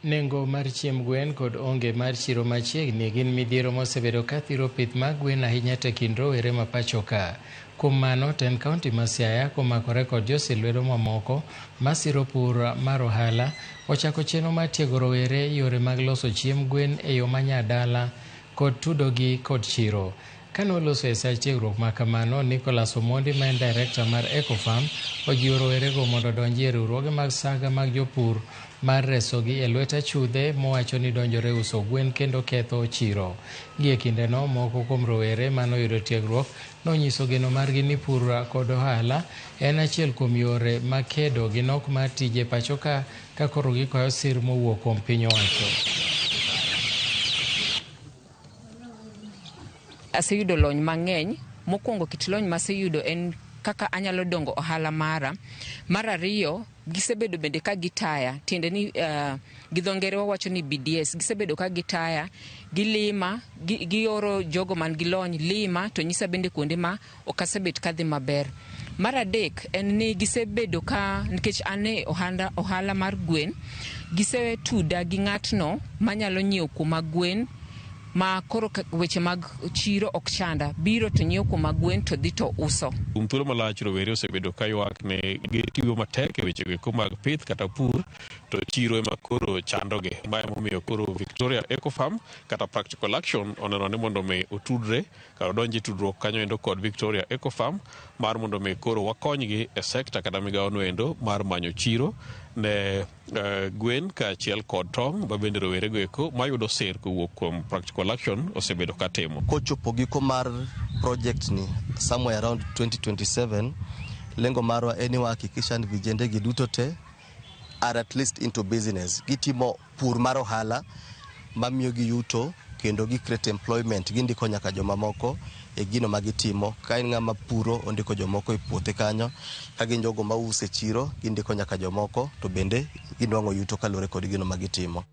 Nengo mar chiemb gwen kod onge mar chiro machiegni gin midhiero mosebedo ka thiro pith mag gwen ahinya to e kind rowere ma pacho ka. Kuom mano, tend kaunti ma Siaya komakore kod josil lwedo mamoko masiro pur mar ohala ochako chenro mar tiego rowere yore mag loso chiemb gwen e yo manyadala kod tudogi kod chiro. Kane oloso e sach tiegruok ma kamano, Nicholas Omondi ma en director mar Ecofarm ojiwo rowerego mondo odonji e riwruoge mag saga mag jopur mar resogi e lwet achudhe mowacho ni donjore uso gwen kendo ketho chiro. Gie kindeno, moko kuom rowere manoyudo tiegruok nonyiso geno margi ni pur kod ohala en achiel kuom yore makedo gi nok mar tije pacho ka ka koro gikwayo sir mowuok kuom piny owacho. Aseyudo lony mang'eny. Mokwongo kit lony maseyudo en kaka anyalo dongo ohala mara. Mar ariyo, gisebedo bende ka gitaya, tiende ni gi dho ngere wawacho ni BDS. Gisebedo ka gitaya, gilima, gioro jogo man gi lony lima to nyisa bende kuonde ma ok asebet kadhi maber. Mar adek en ni gisebedo ka, nikech an e ohala mar gwen, gisetuda gi ng'atno manyalo nyiewo kuoma gwen ma koro weche mag chiro ok chanda, biro to nyiewo kuoma gwen to dhi to uso. Kuom thuolo malach rowere osebedo ka ywak ne gitiyo matek e weche go mag pith kata pur to chiro ema koro chandogi. Ma emomiyo koro Victoria Ecofarm kata Practical Action oneno ni mondo mi otudre kata odonj e tudruok kanyo endo kod Victoria Ecofarm mar mondo mi koro wakonygi e sekta kata migawo no endo mar manyo chiro ne gwen kaachiel kod tong' ma bende rowere go eko mayudo sir kowuok kuom Practical Action osebedo ka timo. Kochopo giko mar project ni somewhere around 2027, lengo marwa en ni wahakikisha ni vijende gi duto te are at least into business. Gitimo pur mar ohala mamiyo gi yuto kendo gi create employment, gindiko nyaka jomamoko e gino ma gitimo. Ka en ng'ama puro, ondiko jomoko e puothe kanyo. Ka gin jogo mauso e chiro, gindiko nyaka jomoko to bende ginwang'o yuto kaluwore kod gino ma gitimo.